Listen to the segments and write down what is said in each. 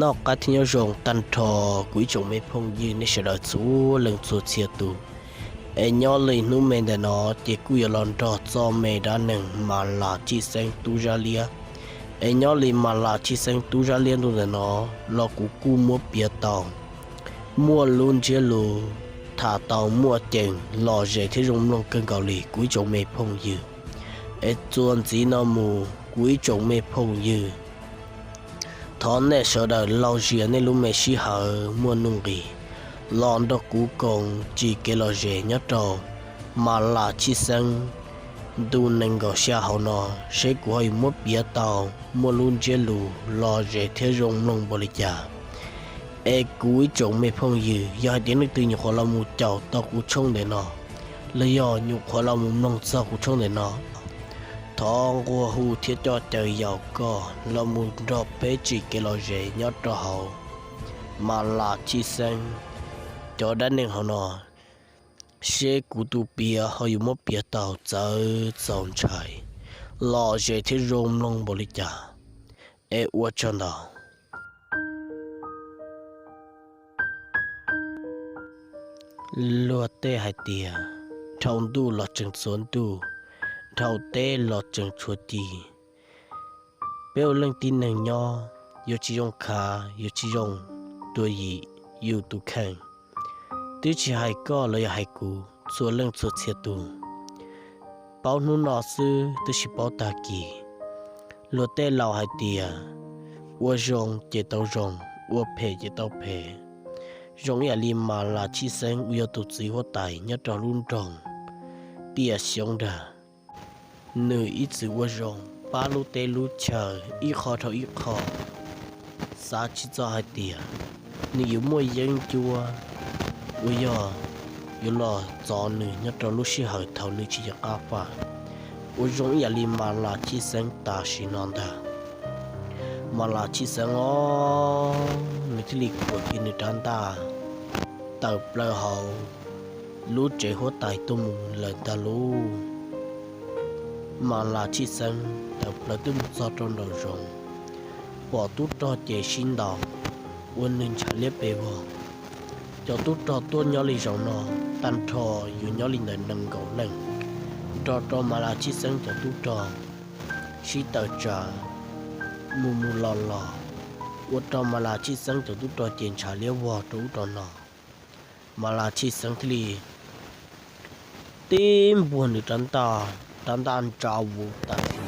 Noj qab thiab nyob zoo tag nrho kuv ib tsoom me phooj ywg nej sawv daws txhua leej txhua txhia tus. Es nyob li hnub me ntawm no ces kuj yuav los nrog txoj me dab neeg Mas Las Tshij Xeeb Tub Zab Liab. Es nyob li Mas Las Tshij Xeeb Tub Zab Liab ntu ntawm no los kuv kuj muab piav tau muaj lub ntsiab lus tham tau muaj ceem lom zem thiab zoo mloog kawg nkaus li kuv ib tsoom me phooj ywg. Es txuas ntxiv no mus kuv ib tsoom me phooj ywg, thov nej sawv daws lauj zias nej lub me sij hawm muaj nuj nqis los nrog kuv koom tsim kev lom zem nyob rau Mas Las Tshij Xeeb ntu nees nkaum xya hauv no, seb kuv ho yuav muab piav tau muaj lub ntsiab lus lom zem thiab zoo mloog npaum li cas. Es kuv ib tsoom me phooj ywg, yog hais tias leej twg nyuam qhuav los mus caum tau kuv tshooj ntawm no, los yog nyuam qhuav los mus mloog txog kuv tshooj ntawm no, thov nqua hu thiab coj caw yaum koj los mus nrog peb tsim kev lom zem nyob rau hauv Mas Las Tshij Xeeb cov dab neeg hauv no, seb kuv tus piav ho yuav muab piav tau txawv txaus ntshai lom zem thiab zoo mloog npaum li cas. Es ua tsaug ntau. Luag tej hais tias, dhau ntuj los tseem txhua ntuj, dhau teb los tseem txhua ci. Peb ua leej tib neeg nyob, yuav tsis zoo khav, yuav tsis zoo tuag yim yus tus kheej. Twb tsis hais koj los yog hais kuv, txhua leej txhua txhia tus, paub hnub no xwb twb tsis paub tag kis. Luag tej laus hais tias, ua zoo ces tau zoo, ua phem ces tau phem. Zoo ib yam li Mas Las Tshij Xeeb uas yog tus txiv huab tais nyob rau lub nroog Tiaj Xyoob ntag. Nws ib txwm ua zoo pab lub teb lub chaw ib qho dhau ib qho, xav tsis txog hais tias nws yuav muaj yeeb ncuab uas yog yuav los txov nws nyob rau lub sij hawm thaum nws tsis yog qab faj. Ua zoo ib yam li Mas Las Tshij Xeeb tam sim no ntag. Mas Las Tshij Xeeb os, nws thiaj li kuam kiag nws rab ntaj tawm plaws hauv lub tsev huab tais tuaj mus lawm ntag lauj. Mas Las Tshij Xeeb tawm plaws tuaj mus txog rau nraum zoov, pom tub rog ces sib ntaus ua nws ntshav liab pes vog. Cov tub rog tuaj nyob li zoov no tag nrho yuav nyob li ntawm nees nkaum leej, nrog rau Mas Las Tshij Xeeb cov tub rog sib tawm tsam mus mus los los, ua rau Mas Las Tshij Xeeb cov tub rog ces ntshav liab vog rau ub rau no. Mas Las Tshij Xeeb thiaj li tib npuag nws rab ntaj, rab ntaj ntsa vus tas li.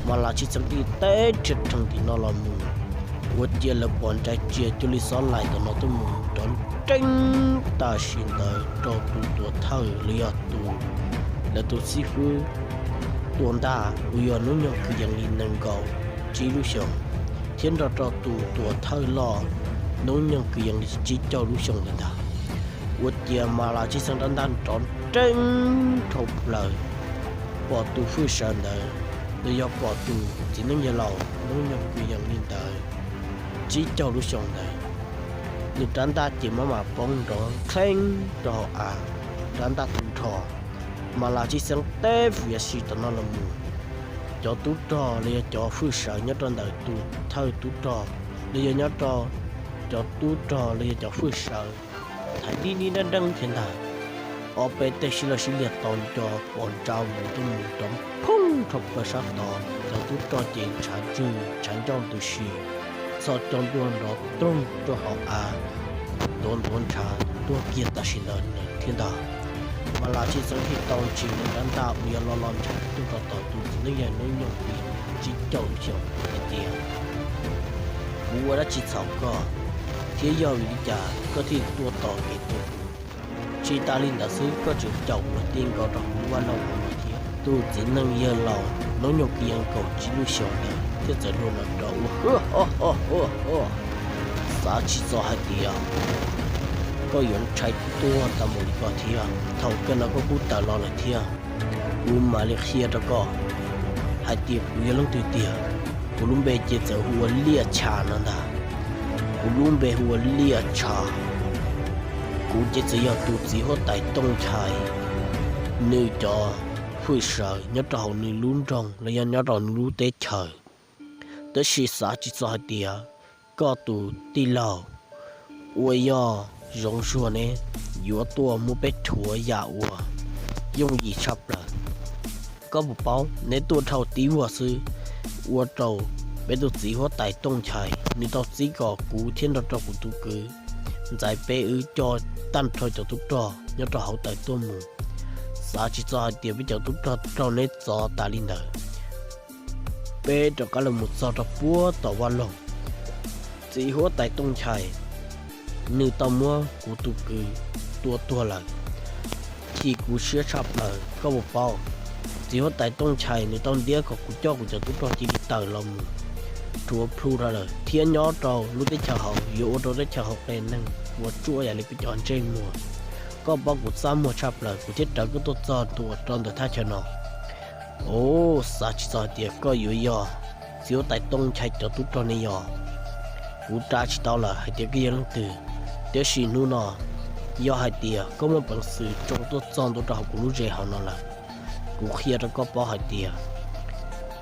Mas Las Tshij Xeeb thiaj li teb rhia rhees tim no los mus, ua cia lawv pom ntsais cia cuag li xob laim tom no tuaj mus nrov nreeb tam sim ntawd rau tus tuam thawj los yog tus, lawv tus xib fwb tua ntaj uas yog hnub nyoog kwv yees li nees nkaum tsib lub xyoos, thiab nrog rau tus tuam thawj loj hnub nyoog kwv yees li tsib caug lub xyoos ntawd ntag. Ua ciav Mas Las Tshij Xeeb rab ntaj nrov nreeb dhau plaws, pom tus hwj sawv ntawd los yog pom tus txiv neej yawg laus hnub nyoog kwv yees li ntawd tsib caug lub xyoos ntawd, nws rab ntaj ces maj mam poob nrov nrheeb rau hauv av, rab ntaj tu nrho. Mas Las Tshij Xeeb teb fiav si tom no los mus, cov tub rog los yog cov hwj sawv nyob rau ntawm tus thawj tub rog los yog nyob rau cov tub rog los yog cov hwj sawv thaiv dib dib dab deeb thiab ntag. Ob peb teg sib laj sib liag to nco pom ntsa vus tuaj mus rov phoob rau plaws sab tod, cov tub rog ces ntshav ntswg ntshav ncauj ntws si, txhos caug ntua nrov toog rau hauv av, ntuav ntuav ntshav tuag kiag tam sim ntawd thiab ntag. Mas Las Tshij Xeeb thiaj tau ntsis nws rab ntaj uas yog lo lo ntshav tuaj rau tom tus txiv neej yawg hnub nyoog li tsib caug lub xyoos hais tias, kuv ua dab tsi txhaum koj, thiab yog vim li cas koj thiaj tuaj tom kev tua kuv? Tsis tas li ntawd xwb, koj tseem caum luag ti nkaus rau kuv lub vaj loog hauv no thiab. Tus txiv neej yawg laus hnub nyoog kwv yees kaum tsib lub xyoos ntawd thiaj txawm luag los nrov ua, xav tsis txog hais tias koj yuav ntshai tuag tau npaum li ko thiab. Thaum kawg no koj kuj tawm los lawm thiab, kuv mam li qhia rau koj hais tias kuv yog leej twg tiag. Kuv lub npe ces txawm hu ua Liaj Tsha no ntag. Kuv lub npe hu ua Liaj Tsha. Kuv ces txawm yog tus txiv huab tais Tooj Nchai, nws cov hwj sawv nyob rau hauv nws lub nroog los yog nyob rau nws lub teb chaws. Tab sis xav tsis txog hais tias Koj tus tij laug uas yog Zoov Zuag ne yuav tuaj muab peb rhuav yam uas yooj yim tshaj plaws. Koj puas paub neb tuaj dhau tib vuag xwb, ua rau peb tus txiv huab tais Tooj Nchai nws tau txib kom kuv thiab nrog rau kuv tus kwv Ntxaiv peb wb coj tag nrho cov tub rog nyob rau hauv taws tuaj mus. Xav tsis txog hais tias peb cov tub rog raug neb txov tas li ntawd. Peb rov qab los mus txog rau puag tom vaj loog, txiv huab tais Tooj Nchai nws tau muab kuv tus kwv tua tuag lawm. Chim kuv siab tshaj plaws koj puas paub. Txiv huab tais Tooj Nchai nws tau ntiab kom kuv coj kuv cov tub rog cia li tawm los mus rhuav plhu rau lawm thiab nyob rau lub teb chaws hauv yuav ua rau teb chaws hauv qia neeg ua tsuab yam li peb cov ntsej muag. Koj paub kuv txaj muag tshaj plaws kuv thiaj rawv koj tuaj txog ntua rau ntawm thaj chaw no. Ov, xav tsis txog hais tias koj yuav yog txiv huab tais Tooj Nchai cov tub rog ne yog. Kuv ras tsis tau lawm hais tias koj yog leej twg, tiam sis hnub no yog hais tias koj muaj peev xwm tsoo tuaj txog ntua rau hauv kuv lub zes hauv no lawm, kuv qhia rau koj paub hais tias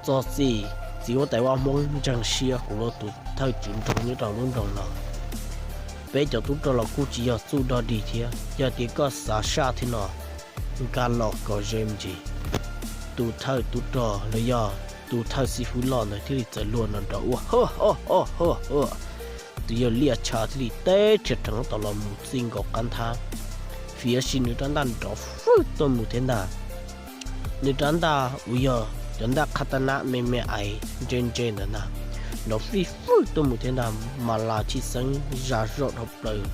txog txij txiv huab tais Vaj Hmoob ntseeg siab kuv ua tus thawj tswv nroog nyob rau lub nroog no, peb cov tub rog los kuj tsis yog txuj dog dig thiab. Yog tias koj xav saj thiab no, nkag los kom ze me ntsis. Tus thawj tub rog los yog tus thawj xib fwb loj ntawd thiaj li txawm luag no nrov ua, tus yawg Liaj Tsha thiaj li teb rhia rheev tom los mus txij nkaus qab nthab, fiav si nws rab ntaj nrov fwj tuaj mus thiab ntag. Nws rab ntaj uas yog cov ntaj qhab tab nab me me aiv ntse ntse ntawd ntag, nrov fij fwj tuaj mus thiab ntag. Mas Las Tshij Xeeb zam zoj dhau plaws.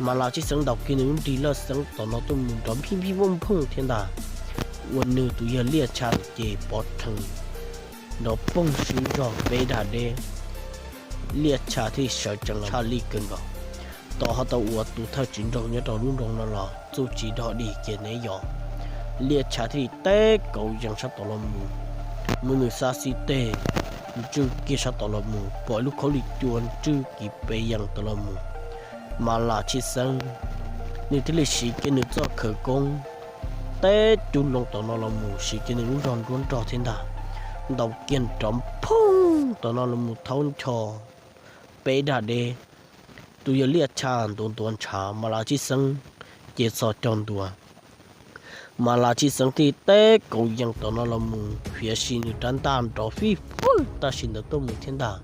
Mas Las Tshij Xeeb ntaus kiag nws lub nrig lawj xeeb tom no tuaj mus nrov nphij nphij nphooj nphooj thiab ntag, ua nws tus yawg Liaj Tsha ces pov rhees nrov poog swb zog peb dag deb. Liaj Tsha thiaj li sawv tsees los tshaj lij kawg nkaus. Tos ho tau ua tus thawj tswv nroog nyob rau lub nroog no los txuj tsis dog dig kiag ne yog. Liaj Tsha thiaj li teb kauv yees sab tom los mus, muab nws xab xib teg ntswj kiag sab tom los mus, pom ib lub khaub lig cua ntswj kiag pes yees tom los mus. Mas Las Tshij Xeeb nws thiaj li siv kiag nws txoj khawv koob teb cug loo tom no los mus, siv kiag nws lub zog nruab nrog thiab ntag, ntaus kiag nrov phooj tom no los mus thaub ncho peb dag deb. Tus yawg Liaj Tsha ntuav ntuav ntshav, Mas Las Tshij Xeeb ces txhos caug ntua. Mas Las Tshij Xeeb thiaj teb kauv yees tom no los mus, fiav si nws rab ntaj nrov fij fwj tam sim ntawd tuaj mus thiab ntag.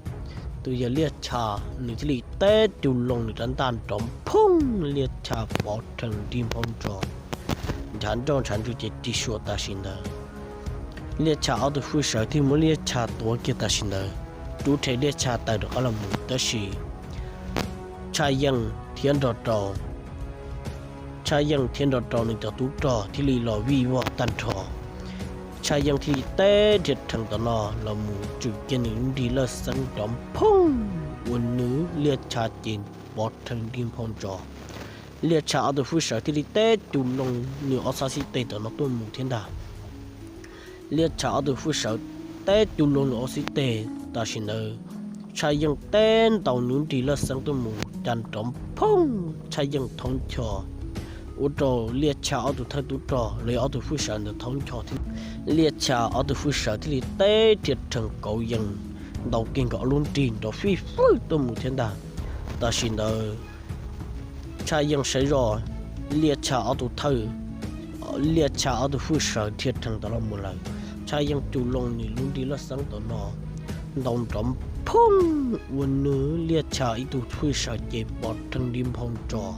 Tus yawg Liaj Tsha nws thiaj li teb cug loo nws rab ntaj nrov phooj, Liaj Tsha pov rhees nrig nphau ntsos, ntshav nroj ntshav ntsug ces rig sua tam sim ntawd. Liaj Tsha ob tug hwj sawv thiaj muab Liaj Tsha tuav kiag tam sim ntawd, rub rhe Liaj Tsha tawm rov qab los mus. Tab sis Tshaj Yeej thiab nrog rau, Tshaj Yeej thiab nrog rau nws cov tub rog thiaj li los vij vog tag nrho. Tshaj Yeej thiaj li teb rhia rhees tom no los mus tswm kiag nws lub nrig lawj xeeb nrov phooj, ua nws Liaj Tsha ces pov rhees nrig nphau ntsos. Liaj Tsha ob tug hwj sawv thiaj li teb cug loo nws ob xab xib teg tom no tuaj mus thiab ntag. Liaj Tsha ob tug hwj sawv teb cug loo nws ob xib teg tam sim ntawd, Tshaj Yeej teb ntaus nws lub nrig lawj xeeb tuaj mus cas nrov phooj, Tshaj Yeej thaub ncho, ua rau Liaj Tsha ob tug thawj tub rog los yog ob tug hwj sawv ntawd thaub ncho thiab. Liaj Tsha ob tug hwj sawv thiaj li teb rhia rhees kauv yees ntaus kiag nkawd ob lub nrig nrov fij fwj tuaj mus thiab ntag. Tam sim ntawd Tshaj Yeej saib zoj, Liaj Tsha ob tug thawj, Liaj Tsha ob tug hwj sawv rhia rhees tom no mus lawm. Tshaj Yeej cug loo nws lub nrig lawj xeeb tom no ntaus nrov phooj, ua nws Liaj Tsha ib tug hwj sawv ces pov rhees nrig nphau ntsos.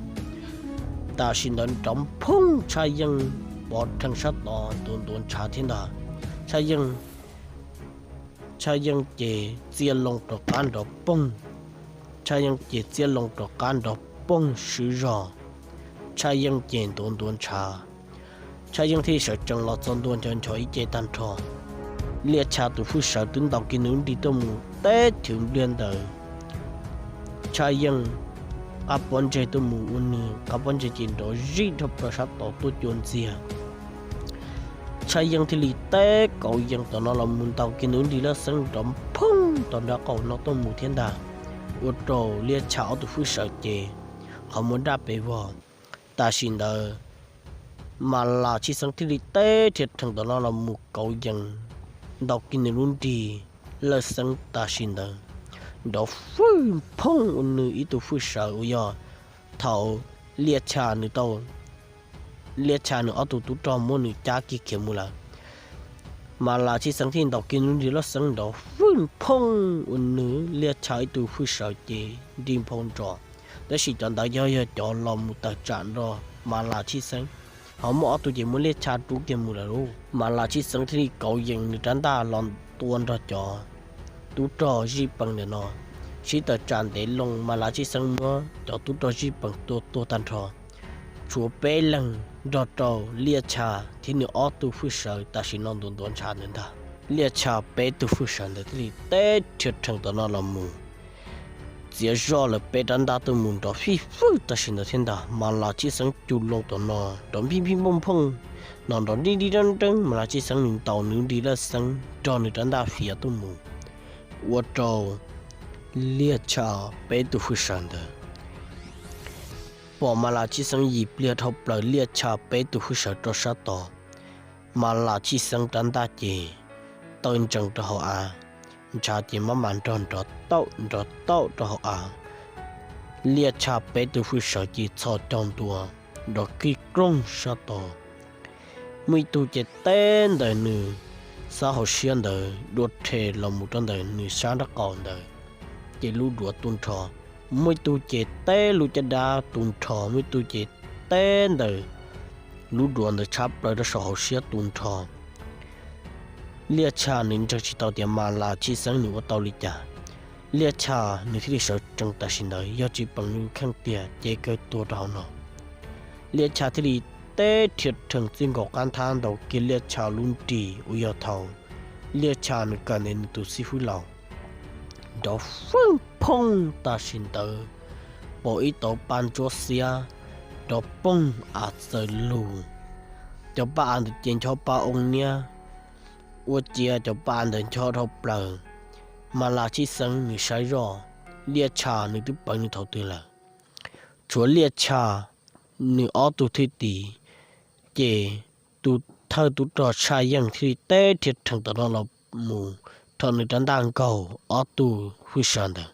Tam sim ntawd nrov phooj, Tshaj Yeej pov rhees sab tod ntuav ntuav ntshav thiab ntag. Tshaj Yeej, Tshaj Yeej ces txia loo rov qab nrov poog. Tshaj Yeej ces txia loo rov qab nrov poog swb zog. Tshaj Yeej ces ntuav ntuav ntshav. Tshaj Yeej thiaj sawv tsees los txog ntua ncho ncho ib ce tag nrho. Liaj Tsha tus hwj sawv twb ntaus kiag nws lub nrig tuaj mus teb chwv npliag ntawd. Tshaj Yeej qab pob ntseg tuaj mus ua nws qab pob ntseg ces nrov zij dhau plaws sab tod tuaj cua ntxiag. Tshaj Yeej thiaj li teb kauv yees tom no los mus ntaus kiag nws lub nrig lawj xeeb nrov phooj tom nraub qaum no tuaj mus thiab ntag, ua rau Liaj Tsha ob tug hwj sawv ces qhov muag daj pes vog. Tam sim ntawd Mas Las Tshij Xeeb thiaj li teb rhia rhees tom no los mus kauv yees ntaus kiag nws lub nrig lawj xeeb tam sim ntawd. nrov fwj phooj ua nws ib tug hwj sawv uas yog thaum Liaj Tshaj nws tau, Liaj Tshaj nws ob tug tub rog muab nws cab kiag khiav mus lawm. Mas Las Tshij Xeeb thiaj ntaus kiag nws nrig laj xeeb nrov fwj phooj ua nws Liaj Tshaj ib tug hwj sawv ces nrig nphoo ntsos. Tab sis cov ntawd yog, yog cov los mus tawm tsam nrog Mas Las Tshij Xeeb, ho muaj ob tug ces muab Liaj Tshaj rub kiag mus lawm lauj. Mas Las Tshij Xeeb thiaj li kauv yees nws rab ntaj los tua nrog cov tub rog zij pees ntawm no. Sib tawm tsam ntev loo Mas Las Tshij Xeeb muab cov tub rog zij pees tua tuag tag nrho, tshuav peb leeg nrog rau Liaj Tshaj thiab nws ob tug hwj sawv tam sim no ntuav ntuav ntshav ntawd ntag. Liaj Tshaj peb tug hwj sawv ntawd thiaj li teb rhia rhees tom no los mus, txiav zoj lawv peb rab ntaj tuaj mus nrov fij fwj tam sim ntawd thiab ntag. Mas Las Tshij Xeeb cug loo tom no nrov npij npij npoj nphooj, no nrov nrib nrib nreeb nreeb. Mas Las Tshij Xeeb nws ntaus nws nrig laj xeeb nrog nws rab ntaj fiav tuaj mus ua rau Liaj Tshaj peb tug hwj sawv ntawd. Pom Mas Las Tshij Xeeb yim pliag dhau plaws Liaj Tshaj peb tug hwj sawv rau sab tod, Mas Las Tshij Xeeb rab ntaj ces tawg ntsees rau hauv av, ntshav ces maj mam nrog nrov tauj nrov tauj rau hauv av. Liaj Tshaj peb tug hwj sawv ces txhos caug ntua nrov kig krooj sab tod. Muaj ib tug ces teb ntawm nws sab hauv siab ntawd dua rhe los mus rau ntawm nws sab nraub qaum ntawd ces lub duav tu nrho. Muaj ib tug ces teb lub caj dab tu nrho, muaj ib tug ces teb ntawm lub duav ntawd tshab plaws rau saum hauv siab tu nrho. Liaj Tshaj nws ntseeg tsis tau tias Mas Las Tshij Xeeb nws ua tau li cas. Liaj Tshaj nws thiaj li sawv tsees tam sim ntawd, yog tsis peem nws kheej tiag ces kawg tuag rau hauv no. Liaj Tshaj thiaj li teb rhia rhees txij nkaus qab nthab ntaus kiag Liaj Tshaj lub nrig uas yog thaum Liaj Tshaj nws kawm ntawm nws tus xib fwb laus, nrov fwj phooj tam sim ntawd pom ib tauv pa ntsuab xiab nrov poog av txawm lug. Cov pa av ntawd ces ncho pa oo niab, ua ciav cov pa ntawd ncho dhau plaws. Mas Las Tshij Xeeb nws saib zoj, Liaj Tshaj nws twb pawv nws thaum twg lawm. Tshuav Liaj Tshaj nws ob tug thwj tim, ces tus thawj tub rog Tshaj Yeej thiaj li teb rhia rhees tom no los mus rho nws rab ntaj nkaug ob tug hwj sawv ntawd.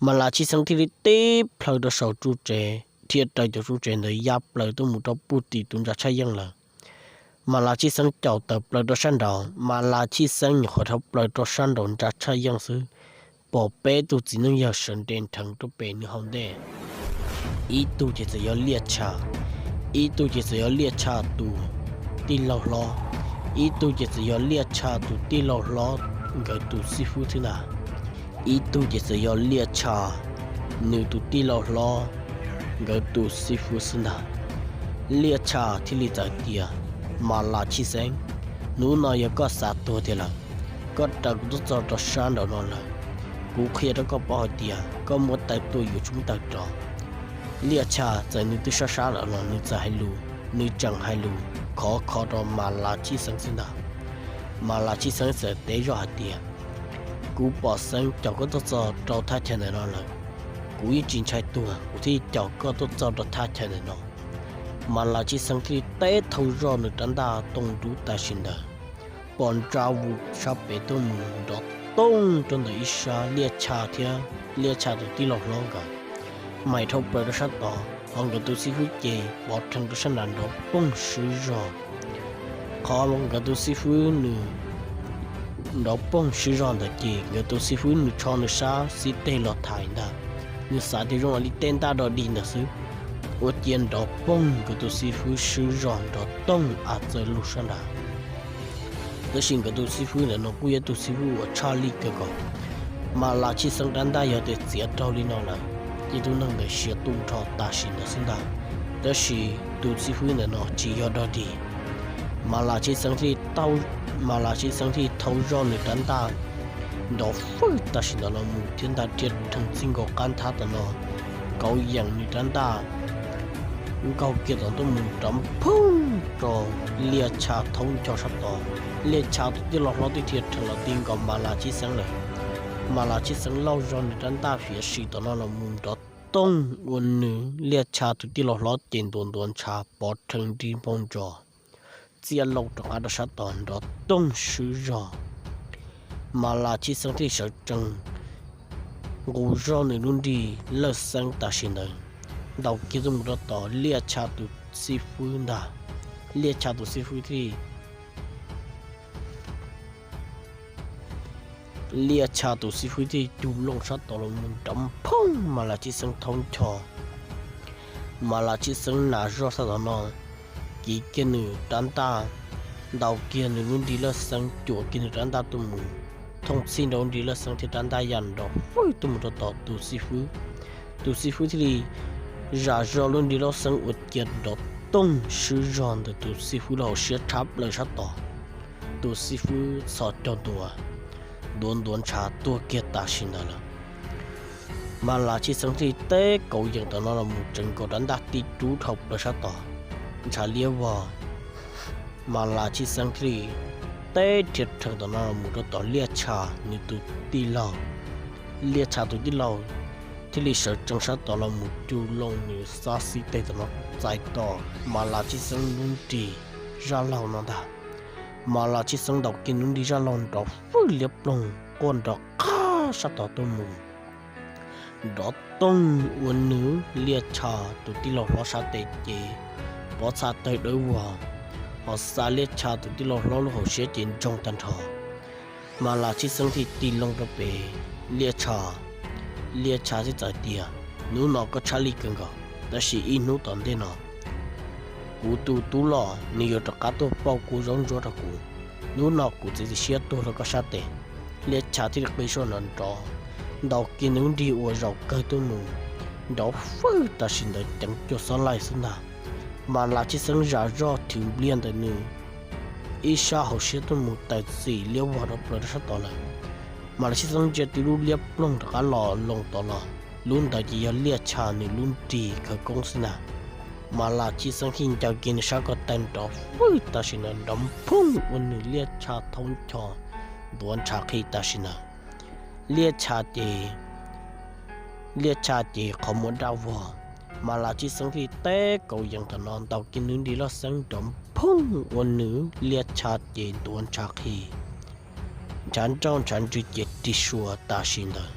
Mas Las Tshij Xeeb thiaj li tib plhaw rau saum tsu tsev, dhia raws cov tsu tsev ntawd ya plaws tuaj mus rau puag tim tus ntsa Tshaj Yeej lawm. Mas Las Tshij Xeeb caum tawm plaws rau sab nraud, Mas Las Tshij Xeeb nyuam qhuav dhau plaws rau sab nraud ntsa Tshaj Yeej xwb, pom peb tug txiv neej yawg sawv nres nrheev rau pem nws hauv ntej. Ib tug ces txawm yog Liaj Tshaj, ib tug ces txawm yog Liaj Tshaj tus tij laug hlob, ib tug ces txawm yog Liaj Tshaj tus tij laug hlob nkawd tus xib fwb xwb ntag. Ib tug ces txawm yog Liaj Tshaj nws tus tij laug hlob nkawd tus xib fwb xwb ntag. Liaj Tshaj thiaj li txawm tias, Mas Las Tshij Xeeb, hnub no yog koj xav tuag tiag lawm, koj raws kuv tuaj txog rau sab nraum no lawm. Kuv qhia rau koj paub hais tias koj muab taw tuaj yuav tsum taw rov. Liaj Tshaj txawm nws twb sab sab lawm los nws txawm hais lus, nws tseem hais lus khov kho rau Mas Las Tshij Xeeb xwb ntag. Mas Las Tshij Xeeb txawm teb zoj hais tias, Kuv pom xeeb caum koj tuaj txog rau thaj chaw ntawm no lawm. Kuv yeej tsis ntshai tuag kuv thiaj caum koj tuaj txog rau thaj chaw ntawm no. Mas Las Tshij Xeeb thiaj li teb thauj zoj nws rab ntaj tooj dub tam sim ntawd, pom ntsa vus sab pem tuaj mus nrov tooj rau ntawm ib sab, Liaj Tshaj thiab Liaj Tshaj tus tij laug hlob nkawd mas dhau plaws rau sab tod, ho nkawd tus xib fwb ces pov rhees rau sab nraud nrov poog swb zog. Qhov nkawd tus xib fwb nws nrov poog swb zog ntawd ces nkawd tus xib fwb nws tsho nws sab xib teg los thaiv ntag, nws xav tias zoo li tej ntaj dog dig ntawd xwb, ua ciav nrov poog nkawd tus xib fwb swb zog nrov toog av txawm lug sab nraud. Tab sis nkawd tus xib fwb ntawm no kuj yog tus xib fwb uas tshaj lij kawg nkaus. Mas Las Tshij Xeeb rab ntaj yog tias txiav raug li no lawm, ces tus neeg ntawd siav tu nrho tam sim ntawd xwb ntag. Tab sis tus xib fwb ntawm no tsis yog dog dig. Mas Las Tshij Xeeb thiaj, Mas Las Tshij Xeeb thiaj thauj zoj nws rab ntaj nrov fwj tam sim ntawd los mus thiab ntaj dhia rhees txij nkaus qab nthab tom no, kauv yees nws rab ntaj nkaug kiag tom tuaj mus rov nphooj rau Liaj Tshaj thaub ncho sab tod. Liaj Tshaj tus tij laug hlob twb dhia rhees los ti nkaus Mas Las Tshij Xeeb lawm. Mas Las Tshij Xeeb lauj zog nws rab ntaj fiav sim tom no los mus nrov toog ua nws Liaj Tshaj tus tij laug hlob ces ntuav ntuav ntshav pov rhees nrig npoo ntsos, txiaj lauj rov qab rau sab tod nrov toog swb zog. Mas Las Tshij Xeeb thiaj sawv tsees nqus zog nws lub nrig lawj xeeb tam sim ntawd ntaus kiag tuaj mus rau tom Liaj Tshaj tus xib fwb ntag. Liaj Tshaj tus xib fwb thiaj li Liaj Tshaj tus xib fwb thiaj li cug loo sab tod los mus nrov phooj, Mas Las Tshij Xeeb thaub ncho. Mas Las Tshij Xeeb nas zog sab tod no, kiv kiag nws rab ntaj, ntaus kiag nws lub nrig lawj xeeb, cuam kiag nws rab ntaj tuaj mus, thooj txhij nrov nrig lawj xeeb thiab rab ntaj ya nrov fwj tuaj mus rau tom tus xib fwb. Tus xib fwb thiaj li zam zog lub nrig lawj xeeb ua cia nrov toog swb zog ntawm tus xib fwb lub hauv siab tshab plaws sab tod. Tus xib fwb txhos caug ntua, ntuav ntuav ntshav tuag kiag tam sim ntawd lawm. Mas Las Tshij Xeeb thiaj li teb kauv yees tom no los mus tseev nkaus rab ntaj tib rub dhau plaws sab tod, ntshav liab vog. Mas Las Tshij Xeeb thiaj li teb rhia rhees tom no los mus rau tom Liaj Tshaj nws tus tij laug. Liaj Tshaj tus tij laug thiaj li sawv tsees sab tod los mus cug loo nws xab xib teg tom no txais tos Mas Las Tshij Xeeb lub nrig zaj laug no ntag. Mas Las Tshij Xeeb ntaus kiag nws lub nrig zaj laug nrov fwj liab ploog quaj nrov qab sab tod tuaj mus, nrov toog ua nws Liaj Tshaj tus tij laug hlob sab tes ces pov txha tawg dawb vog, ho xa Liaj Tshaj tus tij laug hlob lub hauv siab ces ntsoog tag nrho. Mas Las Tshij Xeeb thiaj tig loo rau pem Liaj Tshaj. Liaj Tshaj thiaj txawm tias, hnub no koj tshaj lij kawg nkaus, tab sis ib hnub tom ntej no kuv tus tub loj nws yuav rov qab tuaj pauj kua zaub ntsuab rau kuv. Hnub no kuv txiav txim siab tuag rau koj sab tes. Liaj Tshaj thiaj li qi soj nrov nrov, ntaus kiag nws lub nrig uas zaum kawg tuaj mus, nrov fwj tam sim ntawd ceev cuag xob laij xwb ntag. Mas Las Tshij Xeeb zam zoj thwv npliag ntawm nws ib sab hauv siab tuaj mus tawm txim liab vog rau plaws rau sab tod lawm. Mas Las Tshij Xeeb ntsia tib lub liab ploog rov qab los loo tod los, lub ntawd ces yog Liaj Tshaj nws lub nrig khawv koob xwb ntag. Mas Las Tshij Xeeb thiaj ncaws kiag nws sab ko taw nrov fwj tam sim ntawd nrov phooj ua nws Liaj Tshaj thaub ncho ntuav ntshav qhi tam sim ntawd. Liaj Tshaj ces, Liaj Tshaj ces qhov muag daj vog. Mas Las Tshij Xeeb thiaj li teb kauv yees tom no ntaus kiag nws lub nrig loj xeeb nrov phooj ua nws Liaj Tshaj ces ntuav ntshav qhi, ntshav nrauj ntshav ntsws ces rig sua tam sim ntawd.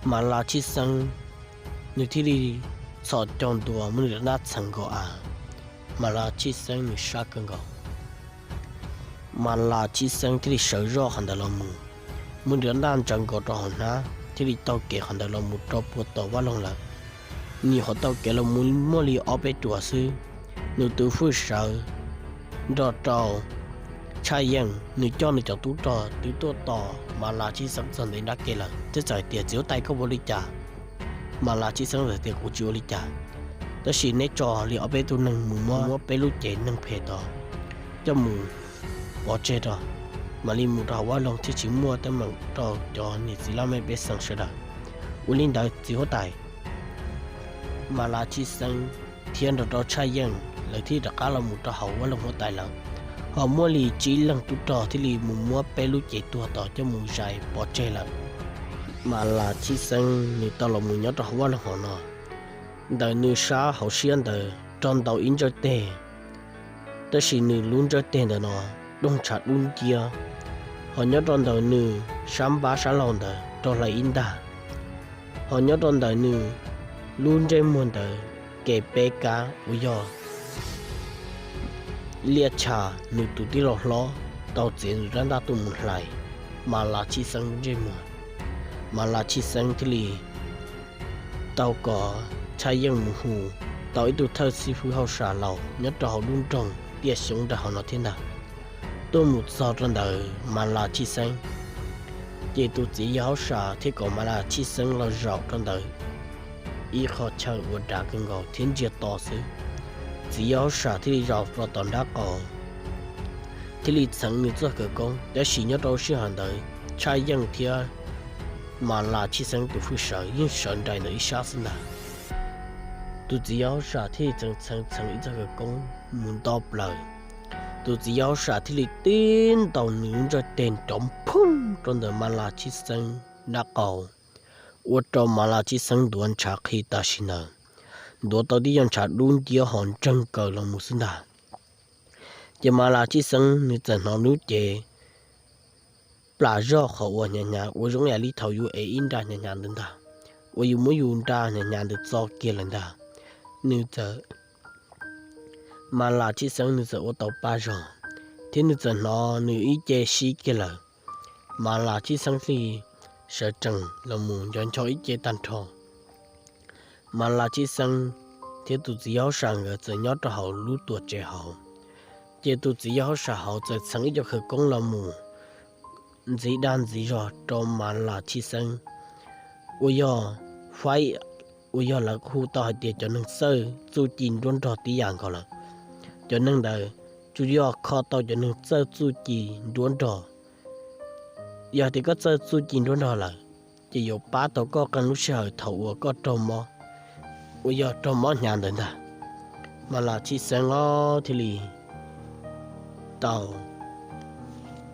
Mas Las Tshij Xeeb nws thiaj li txhos caug ntua muab nws rab ntaj txheev nkaus av. Mas Las Tshij Xeeb nws sab kawg nkaus. Mas Las Tshij Xeeb thiaj li sawv zoj qhov ntawd los mus, muab nws rab ntaj ntsaws nkaus rau hauv hnab thiaj li taug kev qhov ntawd los mus rau puag tom vaj loog lawm. Nws nyuam qhuav taug kev los mus muaj li ob peb ruam xwb, nws tus hwj sawv nrog rau Tshaj Yeej nws coj nws cov tub rog twb tuaj tos Mas Las Tshij Xeeb txog ntev nrab ke lawm, thiab txawm hais tias, txiv huab tais, koj puas ua li cas? Mas Las Tshij Xeeb txawm tias, kuv tsis ua li cas, tab sis neb tso li ob peb tug neeg mus muab peb lub cev neeg phem tod coj mus pov tseg rau, mam li mus rau hauv vaj loog thiaj tsis muaj teeb meem rau cov niam txiv laj mej pej xeem sawv daws. Ua li ntawd txiv huab tais. Mas Las Tshij Xeeb thiab nrog rau Tshaj Yeej lawv thiaj rov qab los mus rau hauv vaj loog huab tais lawm, ho muaj li tsib leeg tub rog thiaj li mus muab peb lub cev tuag tod coj mus zais pov tseg lawm. Mas Las Tshij Xeeb nws tau los mus nyob rau hauv vaj loog hauv no, ntawm nws sab hauv siab ntawd raug ntaus ib ntsawj teg, tab sis nws lub ntsawj teg ntawm no doog ntshav dub nciab, ho nyob rau ntawm nws sab npab sab laug ntawd raug hlais ib ntag, ho nyob rau ntawm nws lub ntsej muag ntawd ke peb kab uas yog Liaj Tshaj nws tus tij laug hlob tau txiav nws rab ntaj tuaj mus hlais Mas Las Tshij Xeeb lub ntsej muag. Mas Las Tshij Xeeb thiaj li tau kom Tshaj Yeej mus hu tau ib tug thawj xib fwb hauj sam laus nyob rau hauv lub nroog Tiaj Xyoob nram hauv no thiab ntag, tuaj mus txog rau ntawm Mas Las Tshij Xeeb. Ces tus txiv yawg hauj sam thiaj kom Mas Las Tshij Xeeb los zaum rau ntawm ib qho chaw uas dav kawg nkaus thiab ntsiag to xwb. Txiv yawg hauj sam thiaj li zaum rau tom nrab qaum, thiaj li txheev nws txoj khawv koob, tab sis nyob rau sij hawm ntawd Tshaj Yeej thiab Mas Las Tshij Xeeb tus hwj sawv yeej sawv nraim ntawm ib sab xwb ntag. Tus txiv yawg hauj sam thiaj li txheev txheev txheev ib txoj khawv koob mus nto plaws. Tus txiv yawg hauj sam thiaj li tib ntaus nws lub ntsawj teg nrov phooj rau ntawm Mas Las Tshij Xeeb nrab qaum, ua rau Mas Las Tshij Xeeb ntuav ntshav qhi tam sim ntawd, ntuav tau tib co ntshav dub nciab ho ntseeg kaws los mus xwb ntag. Ces Mas Las Tshij Xeeb nws txawm hnov lub cev plam zog qhov uas hnyav hnyav uas zoo ib yam li thaum yus ev ib nra hnyav hnyav ntawd ntag, uas yus muab yus nra hnyav hnyav ntawd txo kiag lawm ntag. Nws txawm, Mas Las Tshij Xeeb nws txawm ua tau paj zog, thiab nws txawm hnov nws ib ce sib kiag lawm. Mas Las Tshij Xeeb thiaj sawv tsees los mus nco nco ib ce tag nrho. Mas Las Tshij Xeeb thiab tus txiv yawg Hauj Sam nkawd txawm nyob rau hauv lub tuam tsev hauv. Ces tus txiv yawg Hauj Sam hauv txawm txheev ib co khawv koob los mus ntxiv dag ntxiv zog rau Mas Las Tshij Xeeb, uas yog faib, uas yog lawv hu tau hais tias cov neeg txawj txuj ci nruab nrog tib yam nkaus lawm. Cov neeg ntawd tsuas yog kho tau cov neeg txawj txuj ci nruab nrog. Yog tias koj txawj txuj ci nruab nrog lawm, ces yuav pab tau koj qee lub sij hawm thaum uas koj raug mob, uas yog raug mob hnyav ntawd ntag. Mas Las Tshij Xeeb os thiaj li tau,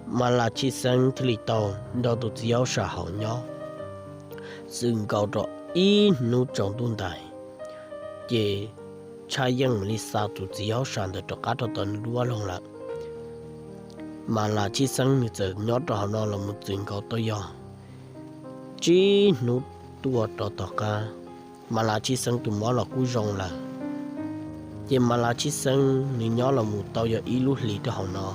Mas Las Tshij Xeeb thiaj li tau nrog tus txiv yawg Hauj Sam hauv nyob txwm nkaus rau ib hnub tsaus ntuj ntais. Ces Tshaj Yeej mam li xa tus txiv yawg Hauj Sam ntawd rov qab rau tom nws lub vaj loog lawm. Mas Las Tshij Xeeb nws txawm nyob rau hauv no los mus txwm nkaus tau yog tsib hnub tuaj rau tom qab, Mas Las Tshij Xeeb tus mob los kuj zoo lawm. Ces Mas Las Tshij Xeeb nws nyob los mus tau yog ib lub hlis rau hauv no,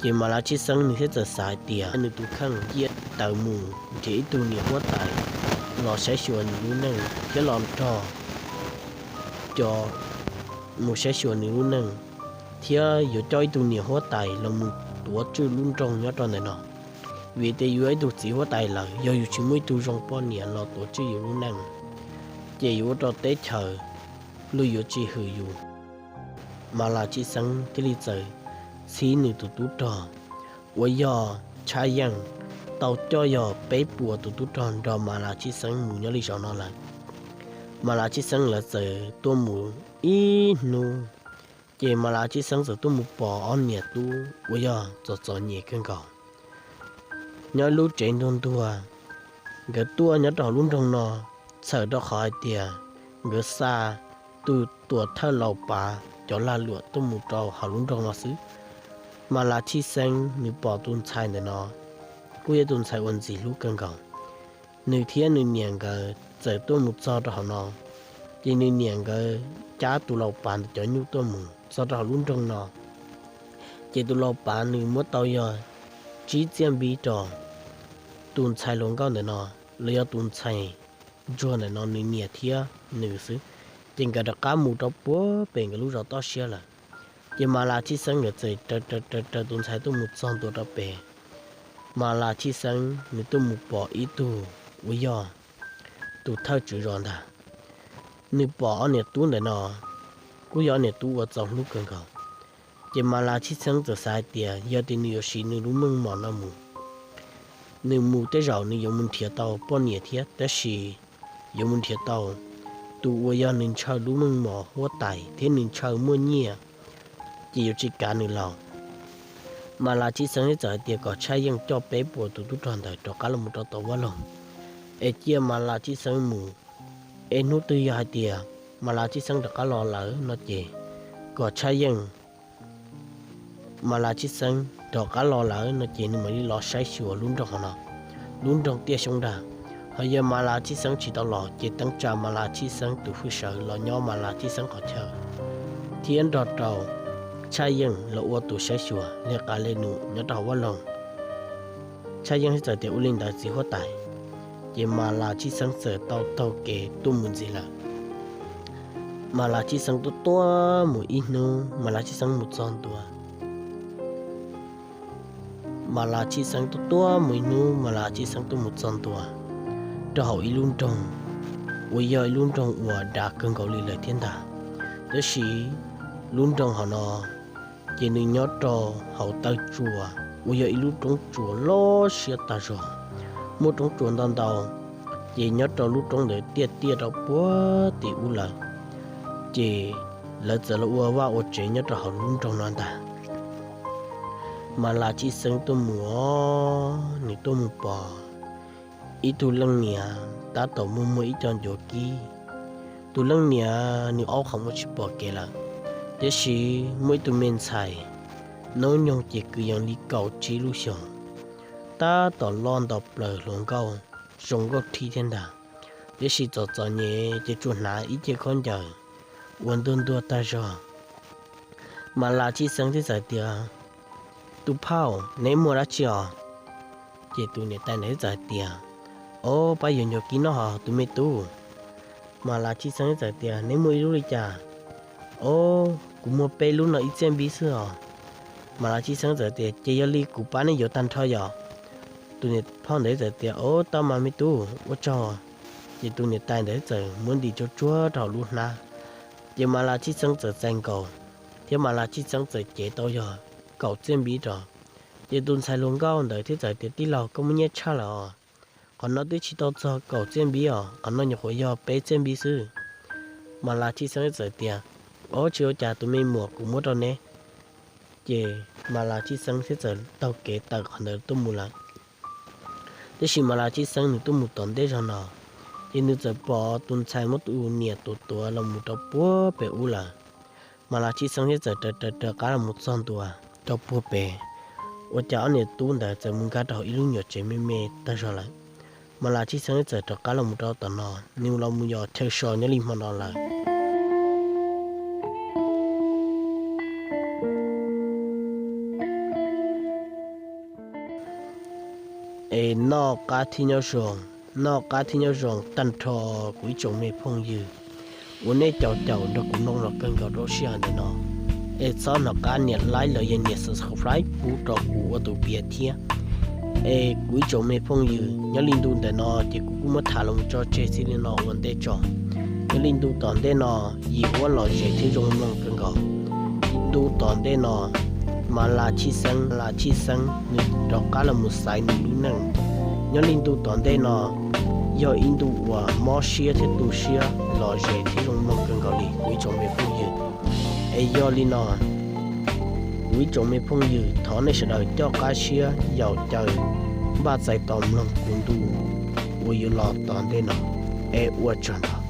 ces Mas Las Tshij Xeeb nws thiaj txawm xav hais tias nws tus kheej cia tawm mus nrhiav ib tug niam huab tais los saib xyuas nws lub neej thiab los nrog cov, mus saib xyuas nws lub neej, thiab yuav coj ib tug niam huab tais los mus tuav tswj lub nroog nyob rau ntawm no. Vim tias yus yog ib tug txiv huab tais lawm, yog yus tsis muaj ib tug zoo poj niam los tuav tswj yus lub neej, ces yuav ua rau teb chaws luag yuav tsis hwm yus. Mas Las Tshij Xeeb thiaj li txawm txhib nws tus tub rog uas yog Tshaj Yeej tau coj yog peb puas tus tub rog nrog Mas Las Tshij Xeeb mus nyob li zaum no lawm. Mas Las Tshij Xeeb lawv txawm tuaj mus ib hnub, ces Mas Las Tshij Xeeb txawm tuaj mus pom ob niam tub uas yog txom txom nyem kawg nkaus nyob lub tsev ntuag ntuag. Nkawd tuaj nyob rau hauv lub nroog no txhawm rau qhov hais tias nkawd xa tus tuam thawj Laus Pav cov lag luam tuaj mus rau hauv lub nroog no xwb. Mas Las Tshij Xeeb nws pom tus ntxhais ntawm no kuj yog tus ntxhais uas ntxim hlub kawg nkaus. Nws thiab nws niam nkawd txawm tuaj mus txog rau hauv no, ces nws niam nkawd cab tus Laus Pav ntawd cov nyuj tuaj mus txog rau hauv lub nroog no. Ces tus Laus Pav nws muab tau yog tsib txiaj npib rau tus ntxhais hluas nkauj ntawm no, los yog tus ntxhais ntsuag ntawm no nws niam thiab nws xwb. Ces nkawd rov qab mus rau puag pem nkawd lub zos toj siab lawm. Ces Mas Las Tshij Xeeb nkawd txawm raws raws raws tus ntxhais tuaj mus txog ntua rau pem. Mas Las Tshij Xeeb nws tuaj mus pom ib tug uas yog tus thawj tswv zos ntag. Nws pom ob niam tub ntawm no kuj yog ob niam tub uas txaus hlub kawg nkaus. Ces Mas Las Tshij Xeeb txawm xav hais tias yog tias nws yuav siv nws lub meej mom no mus, nws mus tej zaum nws yuav mus nrhiav tau poj niam thiab, tab sis yuav mus nrhiav tau tus uas yog nws ntshaw lub meej mom huab tais thiab nws ntshaw muaj nyiaj, ces yuav tsis kav nws los. Mas Las Tshij Xeeb thiaj txawm hais tias kom Tshaj Yeej coj peb puas tus tub rog ntawd rov qab los mus rau tom vaj loog, es cia Mas Las Tshij Xeeb mus. Es hnub twg yog hais tias Mas Las Tshij Xeeb rov qab los lawm no ces kom Tshaj Yeej, Mas Las Tshij Xeeb rov qab los lawm no ces nws mam li los saib xyuas lub nroog hauv no, lub nroog Tiaj Xyoob ntag. Ho yog Mas Las Tshij Xeeb tsis tau los ces teeb tsa Mas Las Tshij Xeeb tus hwj sawv los nyob Mas Las Tshij Xeeb qhov chaw, thiab nrog rau Tshaj Yeej los ua tus saib xyuas li qa le num nyob rau hauv vaj loog. Tshaj Yeej thiaj txawm tias ua li ntawd txiv huab tais. Ces Mas Las Tshij Xeeb txawm tau taug kev tuaj mus ntxiv lawm. Mas Las Tshij Xeeb tuaj tuaj mus ib hnub, Mas Las Tshij Xeeb mus txog ntua. Mas Las Tshij Xeeb tuaj tuaj mus ib hnub, Mas Las Tshij Xeeb tuaj mus txog ntua rau hauv ib lub nroog uas yog ib lub nroog uas dav kawg nkaus li lawm thiab ntag. Tab sis lub nroog hauv no ces nws nyob rau hauv taw tsuas uas yog ib lub roob tsuas loj siab tag zog. Muaj roob tsuas ntau ntau, ces nyob rau lub roob ntawd tiaj tiaj rau puag tim ub lawm. Ces lawv txawm los ua vaj ua tsev nyob rau hauv lub nroog no ntag. Mas Las Tshij Xeeb tuaj mus, nws tuaj mus pom ib tug leej niam tab tom muaj muaj ib co ncuav kib. Tus leej niam nws aub qhov muag tsis pom kev lawm, tiam sis muaj ib tug me ntxhais hnub nyoog ces kwv yees li kaum tsib lub xyoos. tab tom loj nto plaws hluas nkauj, zoo nkauj thib thiab ntag. Tiam sis txom txom nyem ces tsuas hnav ib ce khaub ncaws uas ntuag ntuag tag zog. Mas Las Tshij Xeeb thiaj txawm tias, tus phauj, neb muaj dab tsi os? Ces tus niam tais ntawd thiaj txawm hais tias, ob, pab yuav nyuag kib noj hos tus me tub. Mas Las Tshij Xeeb thiaj txawm tias, neb muaj ib lub li cas? Ob, kuv muaj peb lub no ib txiaj npib xwb os. Mas Las Tshij Xeeb txawm tias, ces yog li kuv pab neb yuav tag nrho yom. Tus niam phauj ntawd txawm tias, ob, tau mas me tub, ua tsaug. Ces tus niam tais ntawd txawm muab ntim tsuag tsuag rau hauv lub hnab. Ces Mas Las Tshij Xeeb txawm txais nkaus, thiab Mas Las Tshij Xeeb txawm cev tau yog kaum txiaj npib rau. Ces tus ntxhais hluas nkauj ntawd thiaj txawm tias, tij laug, koj muaj nyiaj tshaj lawm os. Qhov no twb tsis tau txog kaum txiaj npib os, qhov no nyuam qhuav yog peb txiaj npib xwb. Mas Las Tshij Xeeb txawm tias, ob, tsis ua cas tus me muam, kuv muab rau neb. Ces Mas Las Tshij Xeeb thiaj txawm taug kev tawm qhov ntawd tuaj mus lawm. Tiam sis Mas Las Tshij Xeeb nws tuaj mus tom ntej zog no, ces nws txawm pom tus ntxhais muab tus niam tuav tuav los mus rau puag pem ub lawm. Mas Las Tshij Xeeb thiaj txawm raws raws raws qab los mus txog ntua rau puag pem, ua cas ob niam tub ntawd txawm mus nkag rau hauv ib lub nyuam tsev me me tag zog lawm. Mas Las Tshij Xeeb thiaj txawm rov qab los mus rau tom no, nws los mus yos chaw so nyob li hmo no lawm. Es noj qab thiab nyob zoo, noj qab thiab nyob zoo tag nrho kuv ib tsoom me phooj ywg uas nej caum caum nrog kuv mloog los kawg nkaus rau sij hawm ntawm no. Es txhob hnov qab nias like los yog nias subscribe pub rau kuv ua tus piav thiab. Es kuv ib tsoom me phooj ywg, nyob li ntu ntawm no ces kuv kuj muab tham los mus tso tseg txij li no ua ntej tso. Nyob li ntu tom ntej no, yim huab lom zem thiab zoo mloog kawg nkaus. Ntu tom ntej no, Mas Las Tshij Xeeb, Las Tshij Xeeb nws rov qab los mus xaiv nws lub neej. Nyob li ntu tom ntej no, yog ib ntu uas mob siab thiab tu siab lom zem thiab zoo mloog kawg nkaus li kuv ib tsoom me phooj ywg. Es yog li no, kuv ib tsoom me phooj ywg, thov nej sawv daws coj qab siab yaum caw npaj txais tos mloog kuv ntu uas yuav los tom ntej no. Es ua tsaug ntau.